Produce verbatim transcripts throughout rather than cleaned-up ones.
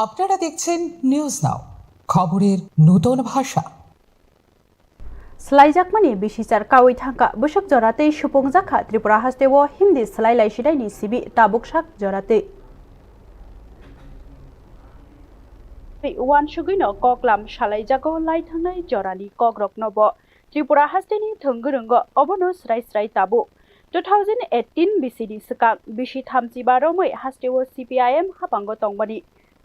আপনারা দেখছেন news now, খবরের নতুন ভাষা। Slaijakmani bisichar kawi thangkha, bwswk jora tei supungjakha Tripura hasteo himdi swlai laisinaini simi tabuk sak jora tei. Tei uansugwino koklam salaijago lai thangnai jorani kokrokno bo. Tripura hasteni thwngwrwngo obono srai srai tabuk. Two thousand eighteen bisini swkang bisi thamchiba romwi hasteo C P I M hapango tongmani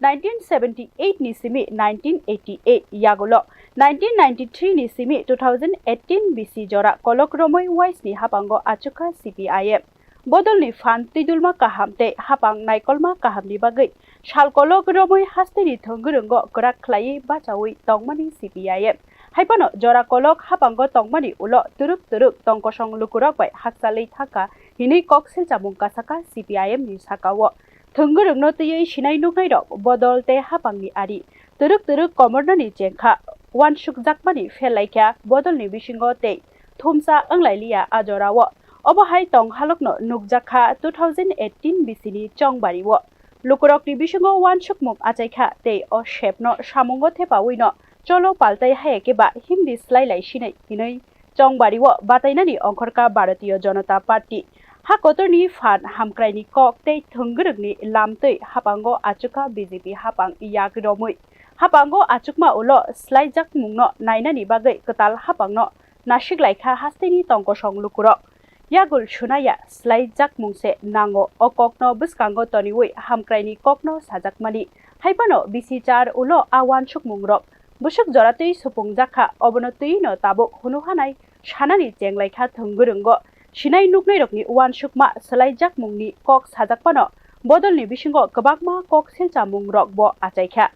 nineteen seventy eight ni simi nineteen eighty eight yagulo nineteen ninety three ni simi two thousand eighteen bisi jora kolok romwi waisni hapango achukha C P I M. Bodolni phan twidulma kaham tei hapang naikolma kahamni bagwi sal kolok romwi hasteni thwngwrwngo kwrak khlaiwi bachaui tongmani C P I M. Haiphano jora kolok hapango tongmani ulo twrwk twrwk tongkosong lukurok bai hakchalwi thangkha hinwi kok silchamung kasaka C P I M ni sakao. Thwngwrwngno twiwi sinai nuknairok bodol tei hapangni ari twrwk twrwk komornani chengkha, uansukjakmani phelaikha bodolni bisingo tei thumsa wnglailiya a jorao. Obo hai tonghalokno nukjakha two thousand eighteen bisini chongbario. Lukurokni bisingo uansukmung achaikha tei o sepno samungo thepawino cholo paltai haya khe ba himdi slai lai sinai hinwi chongbario batainani ongkhorkha Bharatiya Janata Party. Ha kotorni phan hamkraini kok tei thwngwrwngni lamtwi hapango achukha B J P hapang yak romwi. Hapango achukma ulo slaijakmungno nainani bagwi kwtal hapangno nasiklaikha hasteni tongkosong lukurok. Yagul sunaya slaijakmung se nango, o kokno bwskango toniwi hamkraini kokno sajakmani. Haiphano bisichar ulo a uansukmungrok bwswk joratwi supungjak kha, obono twino tabuk hunu hanai sanani chenglaikha thwngwrwngo. Sinai nuknairokni uansukma swlaijakmungni kok sajakphano bodolni bisingo kwbangma kok silchamungrokbo achaikha.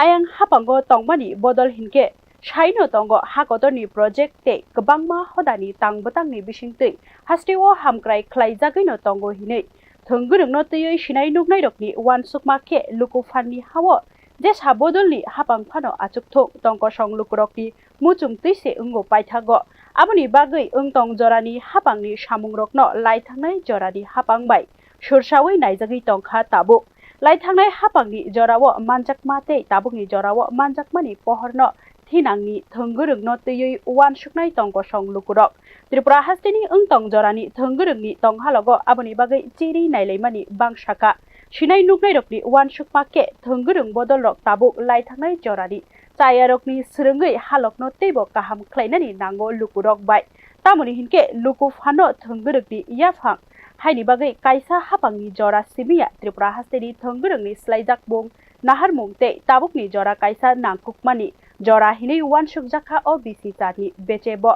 Ayang hapango tongmani bodol hinkhe saino tongo ha kotorni project tei kwbangma hodani tang bwtangni bisingtwi hasteo hamkrai khlaijagwino tongo hinwi thwngwrwngno twiwi sinai nuknairokni uansukma khe luku phanni hao jesa bodolni hapang phano achukthung tongkosong lukurokni muchung twi se wngo paithago. Aboni bagwi wng tong jorani hapangni samungrokno lai thangnai jorani hapang bai sursawi naijagwi tongkha tabuk. Lai thangnai hapangni jorao manjakma tei tabukni jorao manjakmani pohorno thinangni thwngwrwngno twiwi uansuknai tongkosong lukurok. Tripura hasteni wng tong jorani thwngwrwngni tonghalogo aboni bagwi chiri nailaimani bangsa kha. Sinai nuknairokni uansukma khe thwngwrwng bodolrok tabuk lai thangnai jorani chayarokni swrwngwi halokno teibo kaham khlainani nango lukurok bai. Tamoni hinkhe luku phano thwngwrwngni yaphang haini bagwi kaisa hapangni jora simiya Tripura hasteni thwngwrwngni swlaijakmung naharmung tei tabukni jora kaisa nangkukmani jora hinwi uansukjakha o bisi charni bechebo.